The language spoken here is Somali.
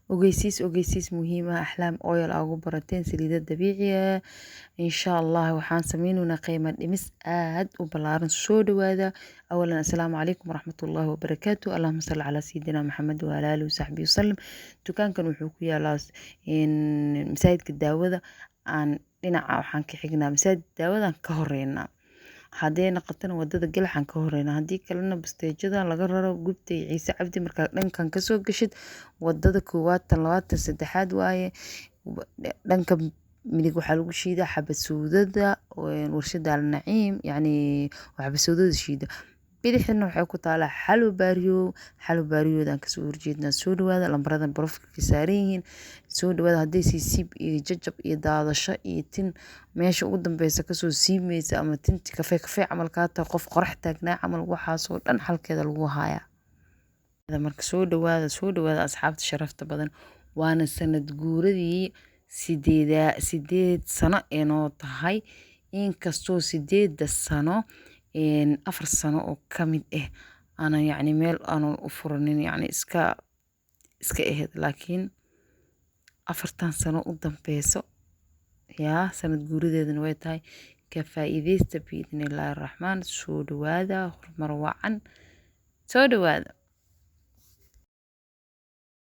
Ogeysiis, ogeysiis muhiim ah. Axlaam Oil aa ugu barateen saliida dabiici ah. Insha Allah waxaan sameyneynaa qiimo dhimis aad u ballaaran. Soo dhawaada. Awalan, assalaamu calaykum waraxmatullaahi wabarakaatu. Allahuma salli calaa sayidina Maxamed waala aalihi wasaxbihi wasalam. Dukaankan wuxuu ku yaalaa masaajidka Daawada. Aan dhinaca waxaan ka xignaa masaajidka Daawadaan ka horeynaa. Haddee noqotana wadada Galaxaan ka horeynaa. Haddii kalena basteejada laga raro Gubta iyo Ciise Cabdi, markaa dhankan kasoo gashid wadada koowaad, tan labaad, tan saddexaad waaye. Dhanka midig waxaa lagu shiidaa xabad suudada, warshada Alnaciim, yacni xabad suudada shiida. Bidixna waxay ku taalaa Xalwo Baariyow. Xalwo Baariyowdaan kasoo horjeednaa. Soo dhawaada. Lambaradan barofka saaran yihiin. Soo dhawaada. Haddii siisiib iyo jajab iyo daadasho iyo tin meesha ugu dambeysa kasoo siibmaysa, ama tinti kafee kafee camal kaa tahay, qof qorax taagnaa camal, waxaasoo dhan xalkeeda lagu hayaa. Marka soo dhawaada, soo dhawaada, asxaabta sharafta badan. Waana sanad guuradii sideeda, 8 sano ee noo tahay. Inkastoo 8-da sano 4 sano oo kamid ah aanan yacni meel aanan u furanin, yacni iska ahayd, laakiin 4-tan sano u dambeyso yaa sanad guuradeedana way tahay. Ka faa'iideysta biidnillaahi raxmaan. Soo dhawaada. Horumar wacan. Soo dhawaada.